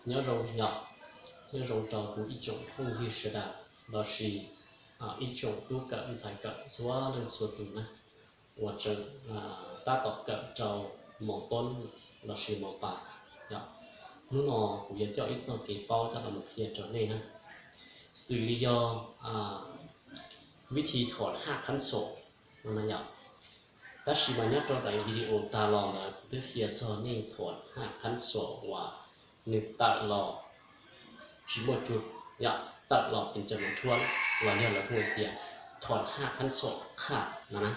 Nyob zoo yom, nyob zoo rau kuv ib tsoom phooj ywg sawv daws lossis ib tsoom tub kawm ntxhais kawm txhua leej txhua tus na, uas tseem tab tom kawm rau mos toob lossis mos pas yom. Hnub no kuv yuav coj ib txoj kev paub coj los qhia rau nej na, xws li yog vib thi thom haj khab xom no na yom. Tab sis mas nyob rau daim video tag los ntawd kuv twb qhia txog nej thom haj khab xom uas nws tawm los tsis muaj cub yom, tawm los pes tsawg mus thuab los yog lawv hu tias thom haj khab xom qhaj no na,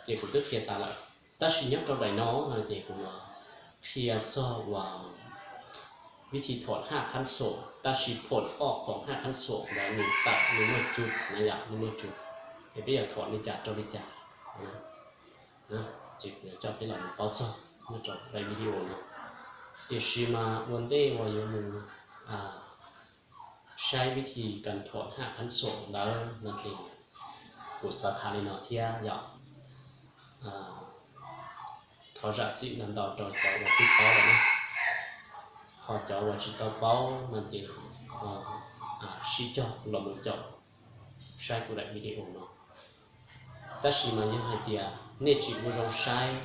ces kuv twb qhia tas lawm. Tab sis nyob rau daim no no ces kuv yuav qhia txog uas vib thi thom haj khab xom, tab sis phom ob khoom haj khab xom ntawd nws tawm nws muaj cub na yom, nws muaj cub, es peb yuav thom li cas rau li cas. Ces kuv yuav coj peb los mus paub txog nyob rau daim video no. Tiam sis mas ua ntej uas yuav mus saib vib thi kas thom haj khab xom ntawd no ces kuv xav tham li no thiab yom. Thov zam txim ntau ntau rau cov uas twb paub lawm na, ho cov uas tsis tau paub no ces sib cog los mus caum saib kuv daim video no. Tab sis mas yog hais tias nej tsis ua zoo saib,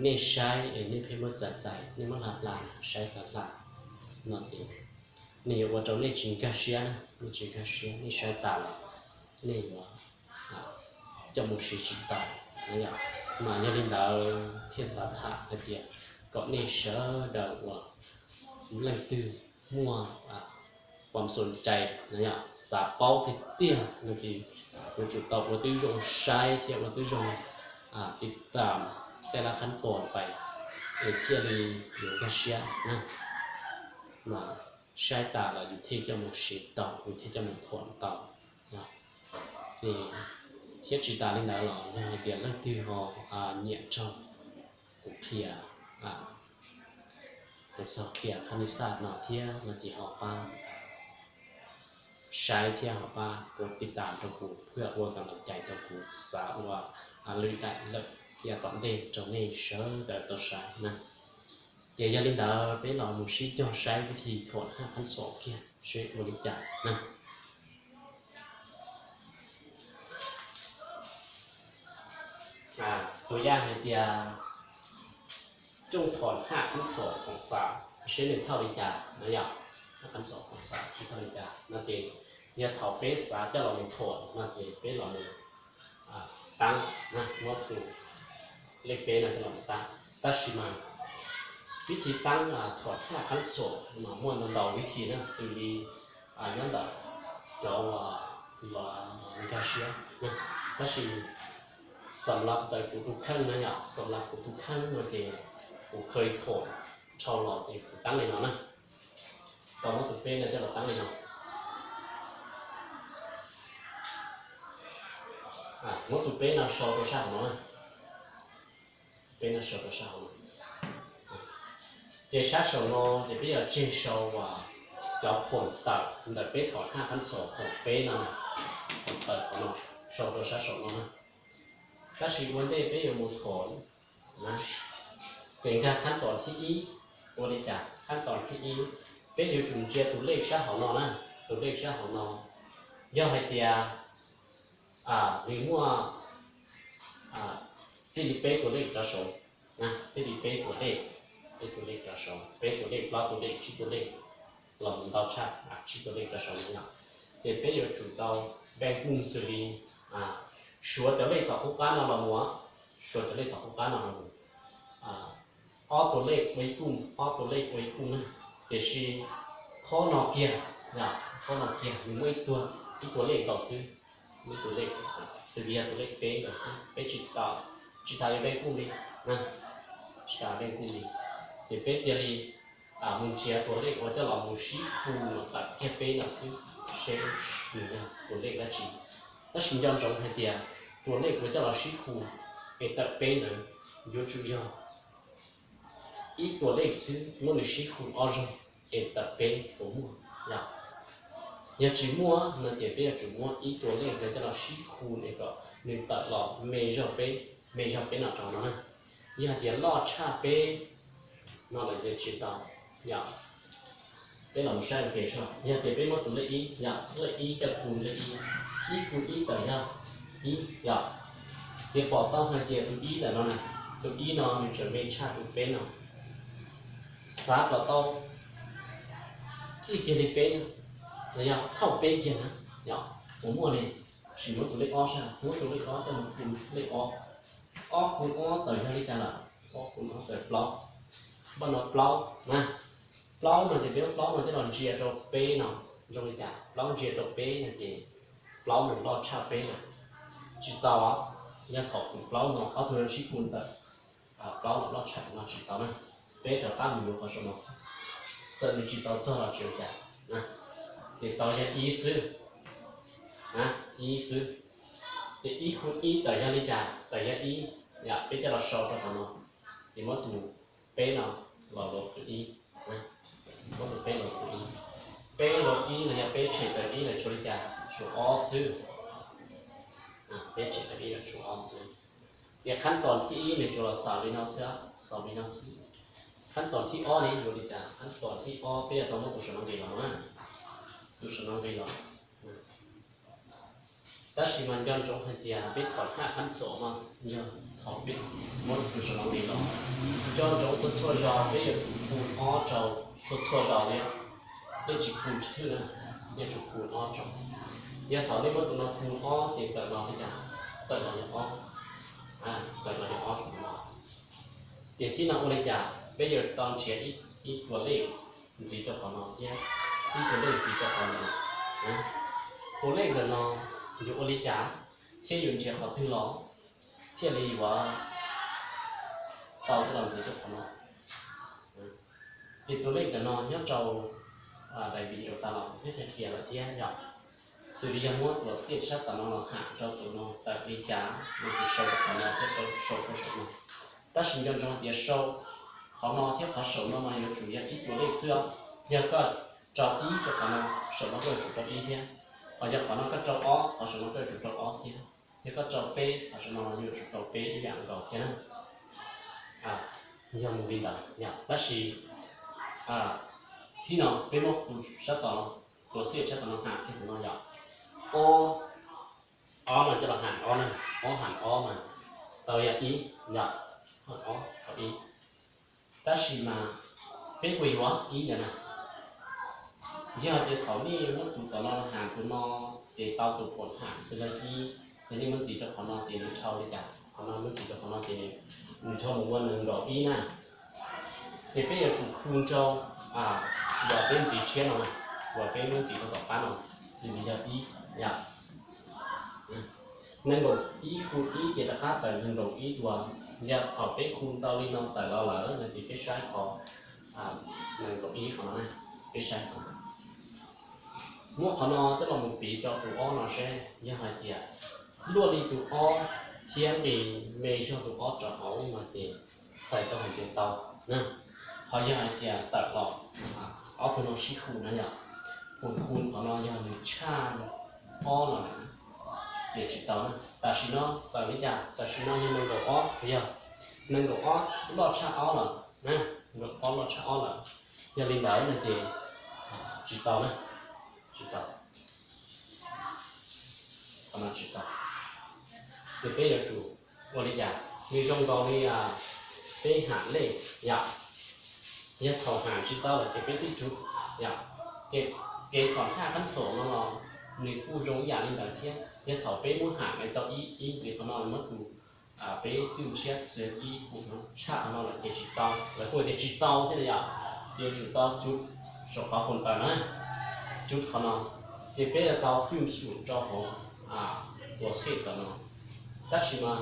nej saib es nej pheej muab txais txais, nej muab hla hla saib hla hla no ces nws yuav ua rau nej tsis nkag siab na, nej tsis nkag siab, nej saib tas los nej yuav coj mus siv tsis tau na yom. Mas yog li ntawd thiaj xav tham hais tias kom nej sawv daws uas leej twg muaj pom xom cai na yom, xav paub tiag tiag no ces yuav tsum tau ua tib zoo saib thiab ua tib zoo tiv tam tej lab khab tos pais es thiaj li yuav nkag siab na. Mas saib tas los yus thiaj coj mus siv tau, yus thiaj coj mus thuam tau. Ces thiab tsis tas li ntawd los yog hais tias leej twg ho nyiam raug kuv qhia, kuv txog qhia qhab nij xaj no thiab no ces ho pab saib thiab ho pab ua tiv tam rau kuv, thiaj ua kom lom cai rau kuv xav ua lwm daim lawm yav tom ntej rau nej sawv daws tau saib na. Ces yog li ntawd peb los mus sib cog saib vib thi thuam haj khab xom kiag seb ua li cas na. Tus yaj hais tias cooj thuam haj khab xom khoom xav seb nws thauj li cas na yom, haj khab xom khoom xav seb thauj li cas no ces yog thaum peb xav coj los mus thuam no ces peb los mus taab, muab tus lej peb no coj los mus taab. Tab sis mas vib thi taab thuam haj khab xom mas muaj ntau ntau vib thi na, xws li nyob ntawm cov uas nkag siab. Tab sis xam lab ntawm kuv tus kheej na yom, xam lab kuv tus kheej no ces kuv kheev thuam dhau los ces kuv taab li no na. Tau muab tus peb no coj los taab li no. Muab tus peb no sau rau sab hauv no na. Peb no sau rau sab hauv no. Ces sab saum no ces peb yuav tseg sau cov khoom tawm ntawm peb thuam haj khab xom khoom peb no, khoom tawm qhov no, sau rau sab saum no na. Tab sis ua ntej peb yuav mus thuam na, ces nkag khab tom thib ib. Ua li cas? Khab tom thib ib peb yuav tsum ntsia tus lej sab hauv no na, tus lej sab hauv no. Yog hais tias nws muaj txij li peb tus lej rov saud, txij li peb tus lej, peb tus lej rov saud, peb tus lej, plaub tus lej, tsib tus lej, los mus ntau tshaj tsib tus lej rov saud no yom. Ces peb yuav tsum tau npeej kuj xws li suav cov lej tom qub qab no los mus, suav cov lej tom qub qab no los mus, ob tus lej ua ib kuj, ob tus lej ua ib kuj na. Tiam sis qhov no kiag, qhov no kiag nws muaj ib tug, ib tus lej nkaus xwb, muaj ib tus lej, xws li yog tus lej peb nkaus xwb, peb tsis tau, tsis tas yuav npeej kuj li, tsis tas npeej kuj li. Ces peb cia li mus nrhiav tus lej uas coj los mus sib khu tawm kiag peb no xwb, seb nws yog tus lej dab tsi. Tab sis nco ntsoov hais tias tus lej uas coj los sib khu es tawm peb ntawd yuav tsum yog ib tus lej xwb muab nws sib khu ob zaug es tawm peb puas muaj yom. Yog tsis muaj no ces peb yuav tsum muab ib tus lej ntawd coj los sib khu es kom nws tawm los me zog peb, me zog peb no rau no na. Yog hais tias loj tshaj peb No lawm ces tsis tau, yog. Peb los mus saib ua ke, yog tias peb muab tus lej ib, yog lej ib coj khu lej ib, ib khu ib tawm yog ib, yog. Ces pom tau hais tias tus ib ntawm no na, tus ib no nws tseem me tshaj tus peb no. Xav kom tau txij kiag li peb no, los yog thauj peb kiag na, yog, puas muaj li? Sim muab tus lej ob saib, muab tus lej ob coj mus khu lej ob. Ob khu ob tawm yog li cas lawm? Ob khu ob tawm plaub. Npaj no plaub na, plaub no ces peb muab plaub no coj los ntsia rau peb no zoo li cas? Plaub ntsia rau peb no ces plaub nws loj tshaj peb na. Tsis tau, yog thaum tus plaub no ob tug no sib khu ntawm plaub no loj tshaj no tsis tau na. Peb rov qab mus yuav qhov saum no xwb, txawm nws tsis tau txog los tsis ua cas. Ces tau yog ib xwb, ib xwb. Ces ib khu ib tawm yog li cas? Tawm yog ib. Yog peb coj los sau rau qhov no, ces muab tus peb no los luas ib, muab tus peb los luas ib. Peb luas ib los yog peb tshem tawm ib los tshuav li cas? Tshuav ob xwb. Peb tshem tawm ib los tshuav ob xwb. Ces qhab tos thib ib nws tsuas los xaus li no xwb, xaus li no xwb. Qhab tos thib ob ne yuav li cas? Qhab tos thib ob peb yuav tau muab tus saum no nqis los na, tus saum no nqis los. Tab sis mas nco ntsoov hais tias peb thaum haj qhab xom no yog thaum peb muab tus saum no nqis los, nco ntsoov txhua txhua zaus peb yuav tsum khu ob rau txhua txhua zaus li, peb tsis khu tsis thwj na, yuav tsum khu ob rau. Yog thaum nej muab tus no khu ob ces tawm los li cas? Tawm los yog ob, tawm los yog ob rau no. Ces thib no ua li cas? Peb yuav tau nrhiav ib tus lej ntxiv rau qhov no thiab ib tus lej ntxiv rau qhov no. Tus lej ntawm no yuav ua li cas thiab yuav nrhiav qhov twg los thiaj li yuav tau coj los ntxiv rau qhov no? Ces tus lej ntawm no nyob rau daim video tas los kuv twb qhia qhia lawm thiab yom. Xws li yog muab tuam xiaj sab tom no los ham rau tus no tawm li cas, nws tus sau rau qhov no thiab sau rau saum no. Tab sis nco ntsoov tias sau qhov no thiab qhov saum no mas yuav tsum yog ib tus lej xwb os. Yog koj rau ib rau qhov no, saum no koj yuav tsum rau ib thiab. Ho yog qhov no koj rau ob, qhov saum no koj yuav tsum rau ob thiab. Yog koj rau peb, qhov saum no yuav tsum rau peb ib yam nkaus thiab na. Yog mus li ntawd, tab sis thib no peb muab tus sab tom no, tuam xiaj sab tom no ham kiag tus no yom. Ob, ob no coj los ham ob na, ob ham ob mas tau yog ib yom, ob tau ib. Tab sis mas peb puas yuav ib ntawd na? Yog tias thaum nej muab tus tom no los ham tus no, ces tau tus phuam ham xws li ib, ces nej muab ntxiv rau qhov no ces nws dhau li cas? Qhov no muab ntxiv rau qhov no ces nws dhau mus ua nees nkaum ib na. Ces peb yuav tsum khu rau uas peb ntxiv tshiab no, uas peb muab ntxiv rau tom qab no, xws li yog ib yom. Nees nkaum ib khu ib ces rov qab tawm nees nkaum ib dua. Yog thaum peb khu tau li no tawm los lawm no ces peb saib qhov nees nkaum ib qhov no, peb saib qhov no. Muab qhov no coj los mus piv rau tus ob no seb, yog hais tias luaj li tus ob thiab nqis me zog tus ob rau hauv no ces txhais tau hais tias tau na. Ho yog hais tias tawm los ob tug no sib khu na yom, khu khu qhov no yog nws tshaj ob no lawm ces tsis tau na. Tam sim no tawm li cas? Tam sim no yog nees nkaum ob, yog nees nkaum ob loj tshaj ob lawm na, nees nkaum ob loj tshaj ob lawm. Yog li ntawd no ces tsis tau na, tsis tau, qhov no tsis tau. Ces peb yuav tsum ua li cas? Nws zoo nkaus li peb ham lej yom. Yog thaum ham tsis tau lawm ces peb twb tsum yom. Ces kev thaum haj qhab xom no los nws kuj zoo ib yam li ntawd thiab. Yog thaum peb muab ham tau ib, ib ntxiv qhov no muab tus peb twj tshiab xws ib khu no tshaj qhov no lawm ces tsis tau, lawv kuj tias tsis tau thiab yom. Ces yuav tsum tau tsum saum qhov pum tawm na, tsum qhov no, ces peb yuav tau twj xum rau hauv tuam xej tom no. Tab sis mas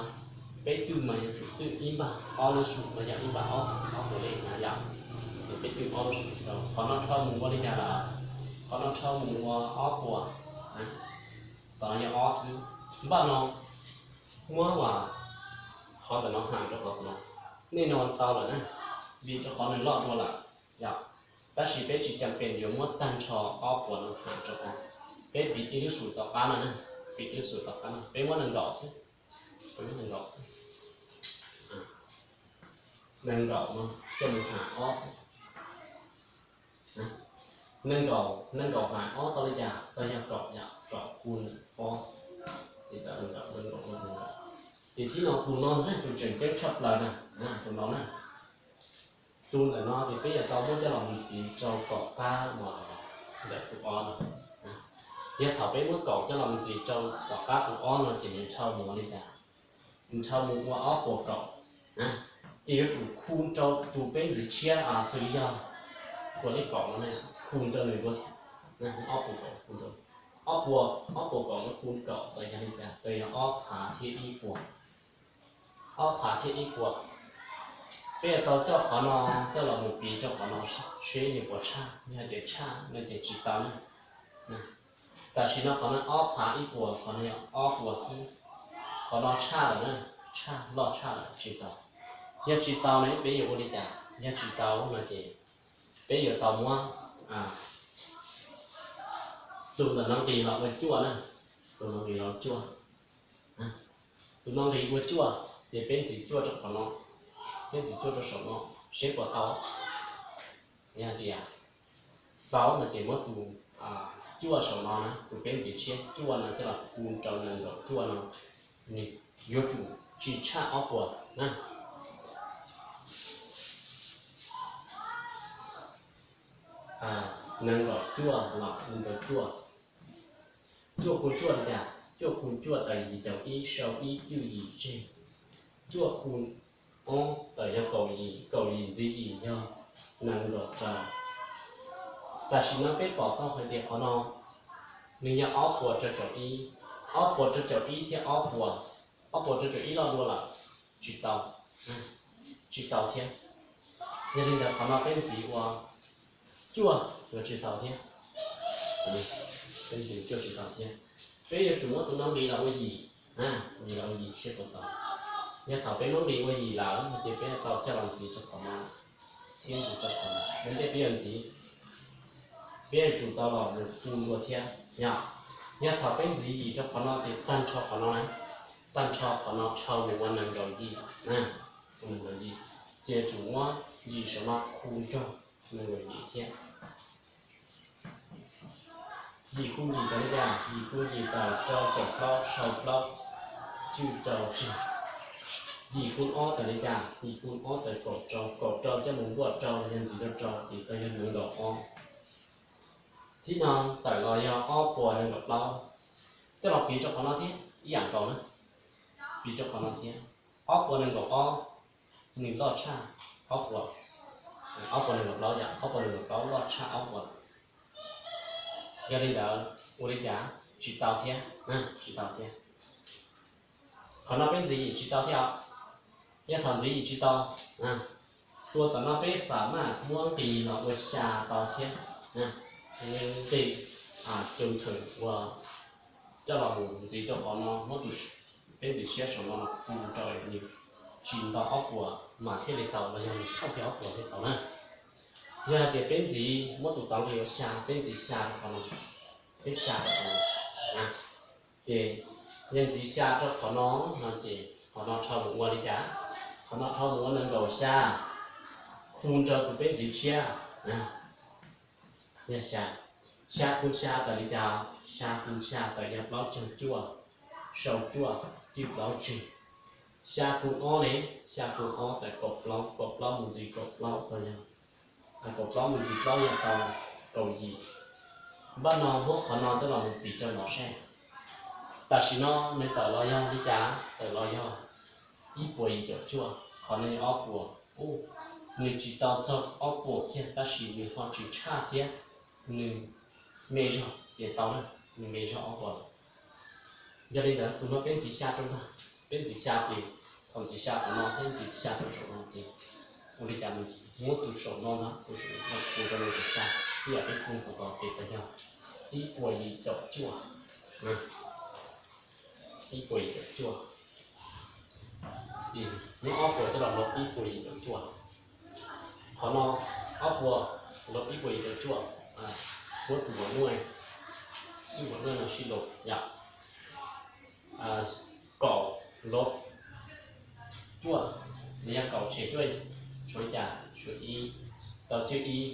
peb twj mas yuav tsum twj ib npag ob lub xum no yog ib npag ob, ob tuam lej na yom. Ces peb twj ob lub xum rau qhov no dhau mus ua li cas lawm? Qhov no dhau mus ua ob puas, tom no yog ob xwb. Npaj no muab qhov ntawm no ham rau qhov no, nej no tau lawm na, vim rau qhov nws loj dua lawm yom. Tab sis peb tsis cas pes yuav muab tag nrho ob puas no ham rau qhov, peb piv ib lub xum tom qab no na, piv ib lub xum tom qab no, peb muab nees nkaum xwb, peb muab nees nkaum xwb. nees nkaum no coj mus hais ob xwb. Nees nkaum, nees nkaum hais ob tau li cas? Tau yog kaum yom, kaum khu ob, ces tau nees nkaum, nees nkaum, nees nkaum. Ces thib no tus no na, tus tseem ceeb tshaj plaws na, tus no na. Tus ntawm no ces peb yuav tau muab coj los mus ntxiv rau tom qab uas ntawm tus ob no. Yog thaum peb muab kaum coj los mus ntxiv rau tom qab tus ob no ces nws dhau mus ua li cas? Nws dhau mus ua ob puas kaum. Ces yuav tsum khu rau tus peb ntxiv tshiab, xws li yog tus lej kaum no, khu rau nws dua thiab. Ob puas kaum, ob puas, ob puas kaum no khu kaum tau yog li cas? Tau yog ob phav thiab ib puas. Ob phav thiab ib puas. Peb yuav tau coj qhov no coj los mus piv rau qhov no seb nws puas tshaj. Yog hais tias tshaj no ces tsis tau na. Tam sim no qhov no ob phav ib puas, qhov no yog ob puas xwb. Qhov no tshaj lawm na, tshaj, loj tshaj lawm, tsis tau. Yog tsis tau ne peb yuav ua li cas? Yog tsis tau no ces peb yuav tau muab tus ntawm no nqis los ua cuaj na. Tus no nqis los cuaj. Tus no nqis ua cuaj, ces peb ntxiv cuaj rau qhov no, peb ntxiv cuaj rau saum no, seb puas tau. Yog hais tias tau no ces muab tus cuaj saum no na, tus peb ntxiv tshiab cuaj no coj los khu rau nees nkaum cuaj no, nws yuav tsum tsis tshaj ob puas na. Nees nkaum cuaj los nees nkaum cuaj. Cuaj khu cuaj li cas? Cuaj khu cuaj tawm yim caum ib, sau ib cwj yim tseg. Cuaj khu ob tawm yog kaum yim, kaum yim ntxiv yim yog nees nkaum rau. Tam sim no peb pom tau hais tias qhov no nws yog ob puas rau caum ib, ob puas rau caum ib thiab ob puas, ob puas rau caum ib loj dua lawm, tsis tau, tsis tau thiab. Yog li ntawd qhov no peb ntxiv ua cuaj yuav tsis tau thiab. Peb ntxiv cuaj tsis tau thiab. Peb yuav tsum muab tus no nqis los ua yim, nqis los ua yim seb puas tau. Yog thaum peb muab nqis ua yim lawm no ces peb tau coj los ntxiv rau qhov no thiab ntxiv rau qhov no. Ua ntej peb yuav ntxiv, peb yuav tsum tau los mus khu dua thiab yom. Yog thaum peb ntxiv yim rau qhov no ces tag nrho qhov no na, tag nrho qhov no dhau mus ua nees nkaum yim, ua nees nkaum yim, ces yuav tsum muab yim saum no khu nrog nees nkaum yim thiab. Yim khu yim tawm li cas? Yim khu yim tawm rau caum plaub, sau plaub, cwj rau tseg. Yim khu ob tawm li cas? Yim khu ob tawm kaum rau, kaum rau coj mus npuaj rau los yog ntxiv rau rau ces tau yog nees nkaum ob. Thib no tawm los yog ob puas nees nkaum plaub. Coj los piv rau qhov no thiab ib yam nkaus na, piv rau qhov no thiab. Ob puas nees nkaum ob nws loj tshaj ob puas, ob puas nees nkaum plaub yom, ob puas nees nkaum plaub loj tshaj ob puas. Yog li ntawd ua li cas? Tsis tau thiab, tsis tau thiab. Qhov no peb ntxiv yim tsis tau thiab os. Yog thaum ntxiv yim tsis tau, tua tom no peb xam maj muab nqis los ua xya tau thiab. Nqis cov thawm uas coj los mus ntxiv rau qhov no, muab tus peb ntxiv siab saum no los khu rau nws tsis nto ob puas mas thiaj li tau los yog nws thauj kiag ob puas thiaj tau na. Yog hais tias peb ntxiv muab tus tod nqis ua xya, peb ntxiv xya rau qhov no, peb xya rau qhov no, ces yog ntxiv xya rau qhov no no ces qhov no dhau mus ua li cas? Qhov no dhau mus ua nees nkaum xya, khu rau tus peb ntxiv tshiab, yog xya. Xya khu xya tawm li cas? Xya khu xya tawm yog plaub caug cuaj, sau cuaj, cwj plaub tseg. Xya khu ob ne, xya khu ob tawm kaum plaub, kaum plaub mus ntxiv kaum plaub tau yog, kaum plaub mus ntxiv plaub yog tau kaum yim. Npaj no muab qhov no coj los mus piv rau no seb. Tam sim no nws tawm los yog li cas? Tawm los yog ib puas yim caum cuaj, qhov no yog ob puas. Nws tsis tau txog ob puas kiag tab sis nws ho tsis tshaj thiab, nws me zog ces tau na, nws me zog ob puas lawm. Yog li ntawd tus no peb ntxiv xya rau ntag, peb ntxiv xya ces thaum ntxiv xya qhov no thiab ntxiv xya rau saum no ces ua li cas mus ntxiv, muab tus saum no ntag, tus saum no khu rau nees nkaum xya, ib yam peb khu qhov tod ces tau yog ib puas yim caum cuaj, ib puas yim caum cuaj. Ces muab ob puas coj los lov ib puas yim caum cuaj. Qhov no ob puas lov ib puas yim caum cuaj, muab tus vuam nuj, xwb vuam nuj no sib lov yom. Kaum lov cuaj, nws yog kaum tshem cuaj, suav li cas? Suav ib, tau cwj ib,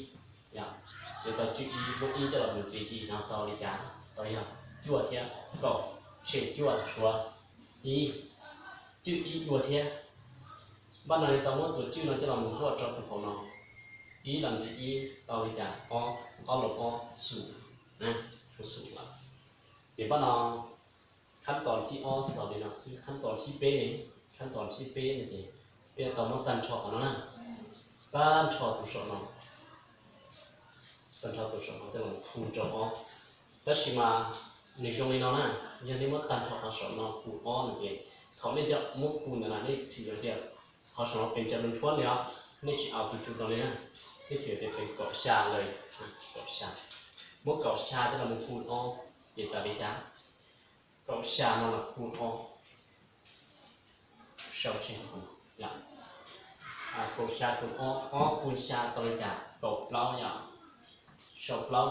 yog, yuav tau cwj ib, muab ib coj los mus ntxiv li no tau li cas? Tau yog cuaj thiab kaum, tshem cuaj suav ib, cwj ib dua thiab. Npaj no li tau muab tus cwj no coj los mus huaj rau tus hauv no, ib los ntxiv ib tau li cas? Ob, ob los ob xum, xum lawm. Ces npaj no khab tos thib ob xaus li no xwb, khab tos thib peb ne, khab tos thib peb no ces peb yuav tau muab tag nrho qhov no na, tag nrho tus saum no, tag nrho tus saum no coj los khu rau ob. Tab sis mas nws zoo li no na, yog nej muab tag nrho qhov saum no khu ob no ces thaum nej coj muab khu ntawd na nej thim tias qhov saum no pes tsawg lub nrhuab li os, nej tsis aus tus tsu rau li na, nej thim tias pes kaum xya lawm, kaum xya. Muab kaum xya coj los mus khu ob ces tau li cas? Kaum xya no los khu ob, sau tseg, kaum xya khu ob, ob khu xya tau li cas? Kaum plaub yom, sau plaub,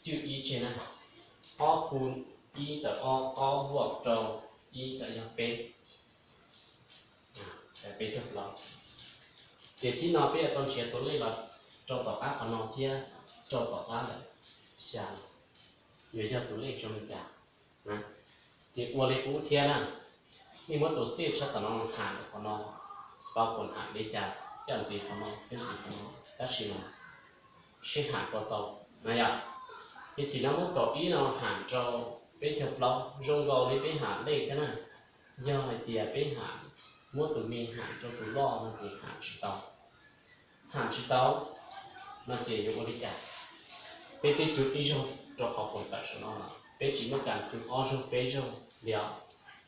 cwj ib tseg na, ob khu ib tawm ob, ob npuaj rau ib tawm yog peb, peb caug plaub. Ces thib no peb yuav tau nrhiav tus lej los rau tom qab qhov no thiab rau tom qab ntawm xya, yuav yog tus lej zoo li cas? Ces ua li qub thiab na, nej muab tus xij tshaj tom no ham rau qhov no, tau pom ham li cas coj ntxiv qhov no thiab ntxiv qhov no, tab sis mas sib ham tau tau na yom. Ces thim no muab kaum ib no ham rau peb caug plaub zoo nkaus li peb ham lej thiab na. Yog hais tias peb ham, muab tus me ham rau tus loj no ces ham tsis tau. Ham tsis tau no ces yuav ua li cas? Peb twb cug ib zaug rau qhov puag tawm saum no lawm, peb tsis muaj kas cug ob zaug peb zaug li os,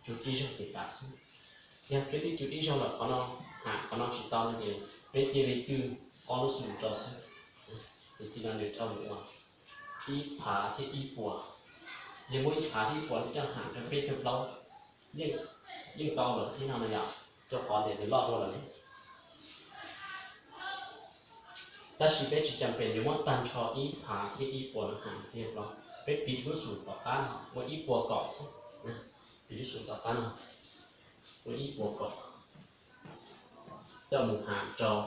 cug ib zaug ces tas xwb. Yog peb twb cug ib zaug lawm qhov no, ham qhov no tsis tau no ces peb cia li twj ob lub xum rau xwb. Ces thim no nws tau mus ua ib phav thiab ib puas. Yog muab ib phav thiab ib puas no coj ham rau peb caug plaub, yeej tau lawm thib no na yom, rau qhov tias nws loj dua lawm ne. Tab sis peb tsis cam pem yuav muab tag nrho ib phav thiab ib puas no ham peb caug plaub, peb piv lub xum tom qab no ua ib puas kaum xwb. Piv lub xum tom qab no ua ib puas kaum, coj mus ham rau,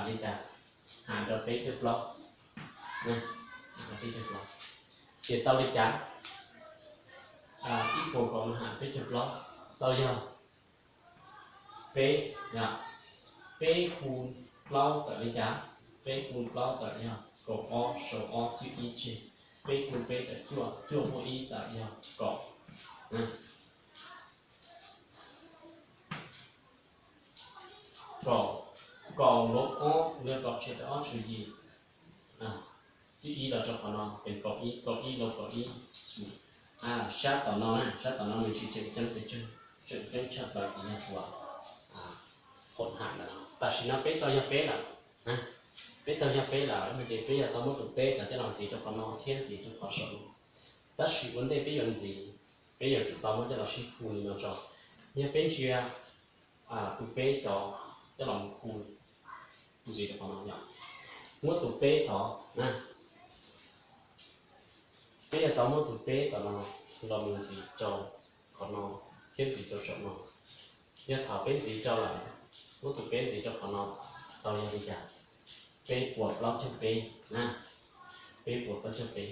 li cas, ham rau peb caug plaub, peb caug plaub. Ces tau li cas? Ib puas kaum no ham peb caug plaub, tau yog peb, peb khu plaub tawm li cas? Peb khu plaub tawm yog kaum ob, sau ob cwj ib tseg. Peb khu peb tawm cuaj, cuaj pua ib tawm yog kaum. Kaum, kaum lub ob, lub kaum tshem tawm ob tshuav yim. Cwj ib los rau qhov no, peb kaum ib, kaum ib lub kaum ib. Sab tom no na, sab tom no nws tsis tseem ceeb pes tsawg, tseem ceeb tshaj plaws ces yog tus hauv ham lawm. Tam sim no peb tau yog peb lawm, peb tau yog peb lawm no ces peb yuav tau muab tus peb tod coj los ntxiv rau qhov no thiab ntxiv rau qhov saum no. Tab sis ua ntej peb yuav ntxiv, peb yuav tsum tau muab coj los sib khu li no tso. Yog peb ntsia tus peb tod coj los mus khu, ntxiv rau qhov no yom. Muab tus peb tod na, peb yuav tau muab tus peb tom no los mus ntxiv rau qhov no thiab ntxiv rau saum no. Yog thaum peb ntxiv rau lawm, muab tus peb ntxiv rau qhov no, tau yog li cas? Peb puas plaub caug peb na, peb puas plaub caug peb.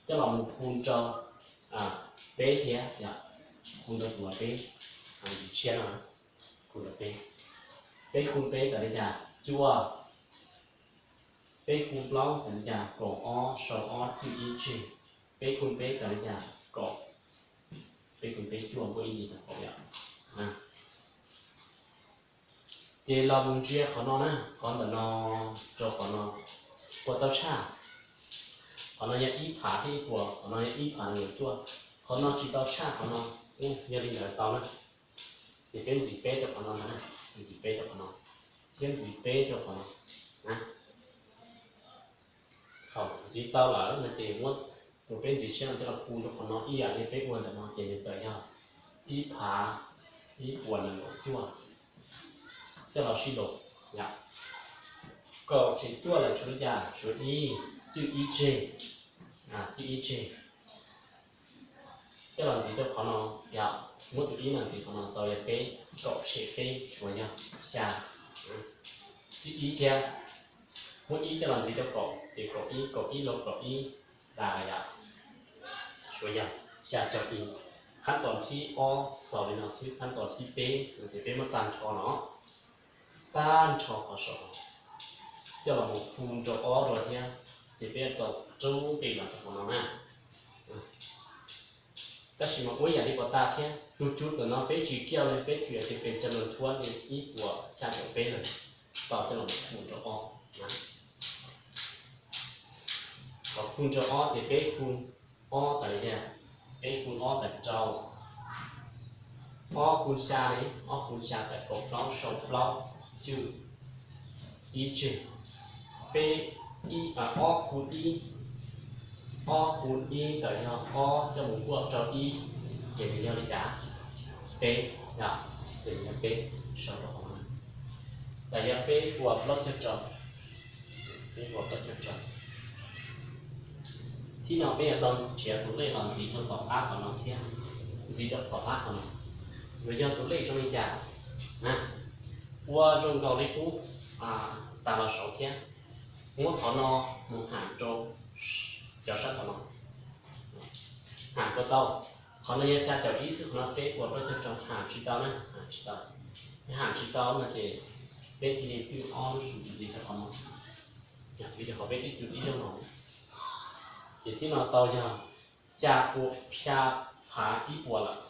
Coj los mus khu rau peb thiab, khu rau tus peb, ntxiv tshiab no, khu rau peb. Peb khu peb tawm li cas? Cuaj. Peb khu plaub tawm li cas? Kaum ob, sau ob cwj ib tseg. Peb khu peb tawm li cas? Kaum. Peb khu peb cuaj, muaj ib ntsis tau kaum yom. Ces los mus ntsia qhov no na, qhov ntawm no rau qhov no, puas tau tshaj? Qhov no yog ib phav thiab ib puas, qhov no yog ib phav nees nkaum cuaj, qhov no tsis tau tshaj qhov no. Yog li ntawd tau na. Ces peb ntxiv peb rau qhov no ntag na, ntxiv peb rau qhov no, thiab ntxiv peb rau qhov no na. Thaum ntxiv tau lawm no ces muab tus peb ntxiv tshiab no coj los khu rau qhov no ib yam li peb ua ntawm no ces nws tawm yog ib phav ib puas nees nkaum cuaj. Coj los sib luas yom. Kaum tshem cuaj lawm tshuav li cas? Tshuav ib, cwj ib tseg, cwj ib tseg. Coj los ntxiv rau qhov no yom, muab tus ib no ntxiv qhov no tau yog peb, kaum tshem peb tshuav yog xya. Cwj ib thiab, muab ib coj los ntxiv rau kaum ces kaum ib, kaum ib los kaum ib tas yom, suav yog xya caum ib. Qhab tos thib ob xaus li no xwb, qhab tos thib peb no ces peb muab tag nrho no, tag nrho qhov saum coj los mus khu rau ob dua thiab, ces peb tau rub nqi los rau qhov no na. Tab sis mas ua ib yam li pov tas thiab, tus cub ntawm no peb tsis kiaj li, peb thwm tias pes cov nus thuab li ib puas xya caum peb lawm, tau coj los khu rau ob. Thaum khu rau ob ces peb khu ob tawm li tias, peb khu ob tawm rau, ob khu xya li, ob khu xya tawm kaum plaub, sau plaub cwj ib tseg. Peb, ob khu ib, ob khu ib tawm yog ob coj mus npuaj rau ib, ces nws yog li cas? Peb, yog, ces nws yog peb, sau rau qhov no. Tawm yog peb puas plaub caug rau, peb puas plaub caug rau. Thib no peb yuav tau nrhiav tus lej los ntxiv rau tom qab qhov no thiab, ntxiv rau tom qab qhov no, yuav yog tus lej zoo li cas? Ua zoo nkaus li qub tas los saud thiab, muab qhov no mus ham rau cov sab tom no, ham puas tau? Qhov no yog xya caum ib xwb, qhov no peb puas plaub caug rau, ham tsis tau na, ham tsis tau. Yog ham tsis tau no ces peb cia li twb ob lub su ntxiv rau qhov no xwb, vim rau qhov peb twb cug ib zaug no. Ces thib no tau yog xya phav ib puas lawm,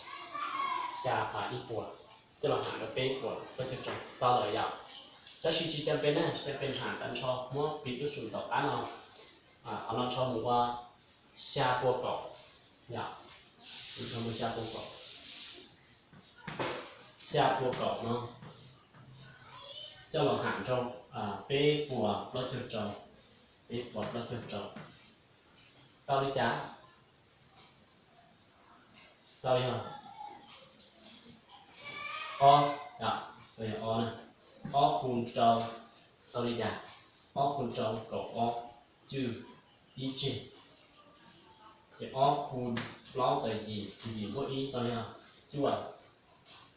xya phav ib puas, coj los ham rau peb puas plaub caug rau tau lawm yom. Tab sis tsis cas pes na, tsis cas pes ham tag nrho, muab piv lub su tom qab no, qhov no rho mus ua xya pua kaum, yom, rho mus xya pua kaum, xya pua kaum no coj los ham rau peb puas plaub caug rau, peb puas plaub caug rau, tau li cas? Tau yog ob, ob, ob khu rau, tau li cas? Ob khu rau kaum ob cwj ib tseg, ces ob khu plaub tawm yim, yim npuaj ib tau yog cuaj,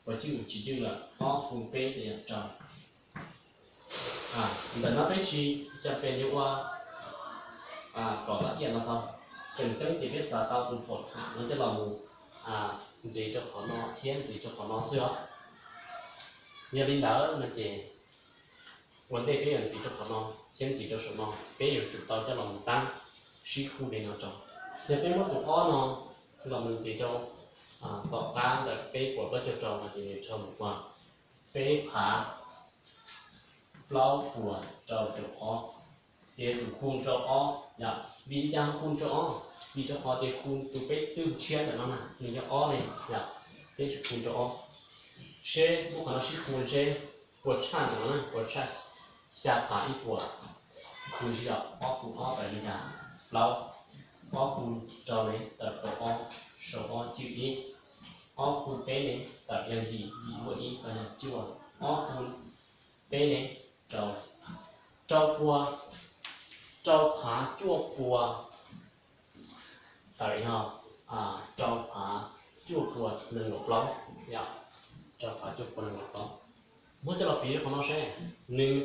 puas cwj tsis cwj lawm, ob khu peb tau yog rau. Ntawm no peb tsis cas pes yuav ua kaum tau ib yam no tau, tseem ceeb ces peb xav tau tus phaum ham no coj los mus ntxiv rau qhov no thiab ntxiv rau qhov no xwb os. Yog li ntawd no ces ua ntej peb yuav ntxiv rau qhov no thiab ntxiv rau saum no, peb yuav tsum tau coj los mus tab sib khu li no rau. Yog peb muab tus ob no los mus ntxiv rau tom qab ntawm peb puas plaub caug rau no ces nws rho mus ua peb phav plaub puas rau caum ob, ces yuav tsum khu rau ob yom. Vim li cas ho khu rau ob? Vim rau qhov tias khu tus peb twb tshiab ntawm no na, nws yog ob ne yom, peb tsum khu rau ob. Seb muab qhov no sib khu seb puas tshaj ntawm no na, puas tshaj xya phav ib puas. Khu yog ob khu ob tawm li cas? Plaub. Ob khu rau ne tawm kaum ob, sau ob cwj ib. Ob khu peb ne tawm yog yim, yim npuaj ib tau yog cuaj. Ob khu peb ne rau, rau pua, rau phav cuaj pua tawm yog rau phav cuaj pua nees nkaum plaub, yog rau phav cuaj pua nees nkaum plaub. Muab coj los piv rau qhov no seb, nws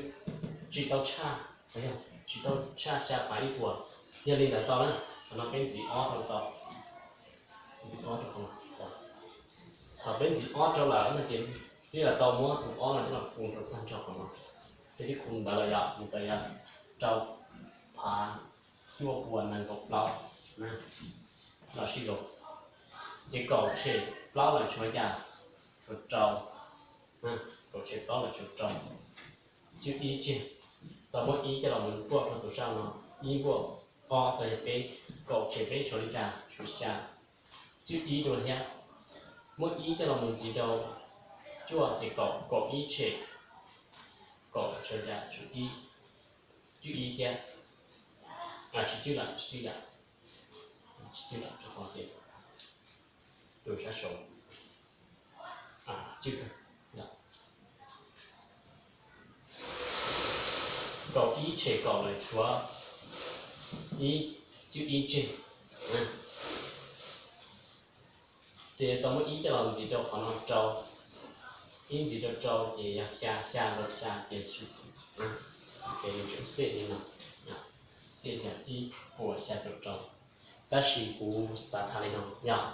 tsis tau tshaj, tsis tau tshaj xya phav ib puas. Yog li ntawd tau na, qhov no peb ntxiv ob rau tau, ntxiv ob rau qhov no. Thaum peb ntxiv ob rau lawm no ces twb yog tau muab tus ob no coj los khu rau tag nrho qhov no. Peb twb khu ntawd lawm yom, nws tau yog rau phav cuaj pua nees nkaum plaub na, los sib rau. Ces kaum tshem plaub lawm tshuav li cas? Tshuav rau. Kaum tshem plaub lawm tshuav rau. Cwj ib tseg, tau muab ib coj los mus npuaj rau tus sab no, ib npuaj ob tau yog peb, kaum tshem peb tshuav li cas? Tshuav xya. Cwj ib dua thiab, muab ib coj los mus ntxiv rau cuaj ces kaum, kaum ib tshem kaum tshuav li cas? Tshuav ib. Cwj ib thiab, tsis cwj lawm, tsis cwj lawm, tsis cwj lawm rau qhov tias tus sab saud cwj. Kaum ib tshem kaum lawm tshuav ib, cwj ib tseg. Ces tau muab ib coj los ntxiv rau qhov no rau, Ib ntxiv rau rau ces yog xya, xya rau xya ces xu, ces nws tseem xij li no, xij yog ib puas xya caum rau. Tab sis kuv xav tham li no yog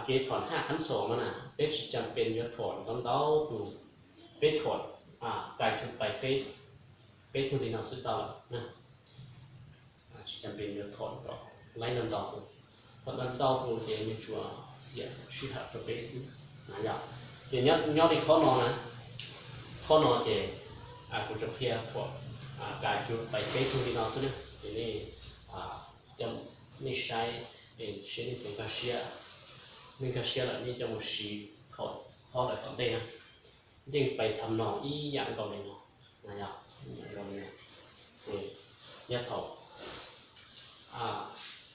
kev thom haj khab xom no na, peb tsis cam pes yuav thom ntau ntau tus, peb thom kais cuj pais peb, peb tug li no xwb tau lawm. Tsis cam pes yuav thom laib ntau tus, thom ntau tus ces nws tsuas xiam sij hawm rau peb xwb. Yog ces nyob li qhov no na, qhov no ces kuv tsuas qhia thom kais cuj pais peb tug li no xwb na. Ces nej, nej saib, saib nej puas nkag siab, nej nkag siab lawm nej coj mus siv thom qhov lawm tom ntej na. Yeej pais tham no ib yam nkaus li no, ces nyob thaum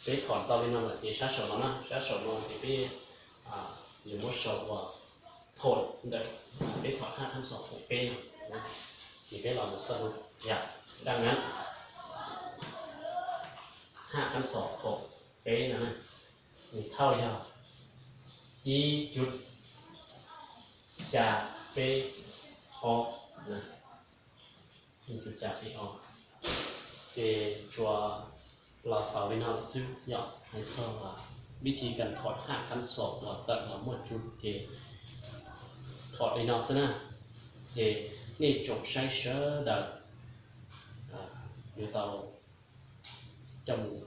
peb thom tau li no lawm ces sab saum no na, sab saum no ces peb yuav muab sau ua thom ntawm peb thom haj khab xom khoom peb no, ces peb los mus xauj yom, daj ngab haj khab xom khoom peb no na, nws thauj yog ib cuj xya peb ob, ib cuj xya peb ob. Ces tsuas los xaus li no lawm xwb yom, hais txog vib thi kas thom haj khab xom uas tawm los muaj cuj ces thom li no xwb na. Ces nej tsoom saib sawv daws yuav tau coj mus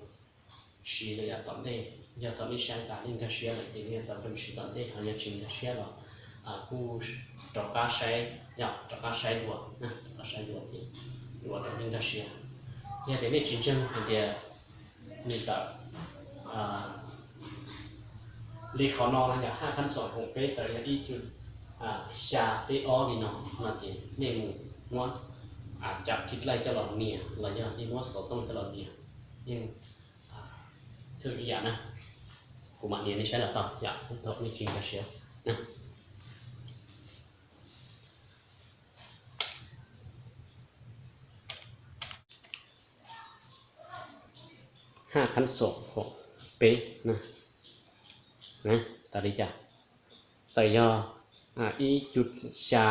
siv lawm yav tom ntej. Yog thaum nej saib tas nej nkag siab lawm ces nej yuav tau coj mus siv tom ntej, ho yog tsis nkag siab los kuj rov qab saib, yog rov qab saib dua, rov qab saib dua ces yuav rau nej nkag siab. Yog tias nej tsis ntseeg hais tias nws tawm li qhov no no yog haj khab xom khoom peb tawm yog ib cuj xya peb ob li no no ces nej mus muab cam kis laij coj los nias los yog nej muab xov tooj coj los nias yeej thwj ib yam na. Kuv mam nias nej saib los tau yom, thaum nej tsis nkag siab na. Haj khab xom khoom peb na, tawm li cas? Tawm yog ib cuj xya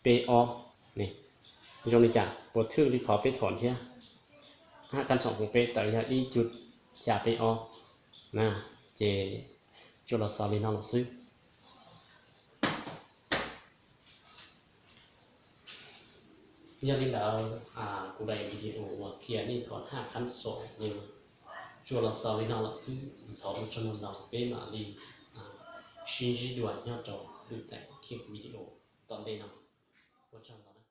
peb ob ne. Zoo li cas puas thwj li qhov peb thom thiab? Haj khab xom khoom peb tawm yog ib cuj xya peb ob na, ces tsuas los xaus li no lawm xwb. Yog li ntawd, kuv daim video uas qhia nej thom haj khab xom no tsuas los xaus li no lawm xwb. Thov ua tsaug ntau, peb mam li sib ntsib dua nyob rau lwm daim video tom ntej no. Ua tsaug ntau.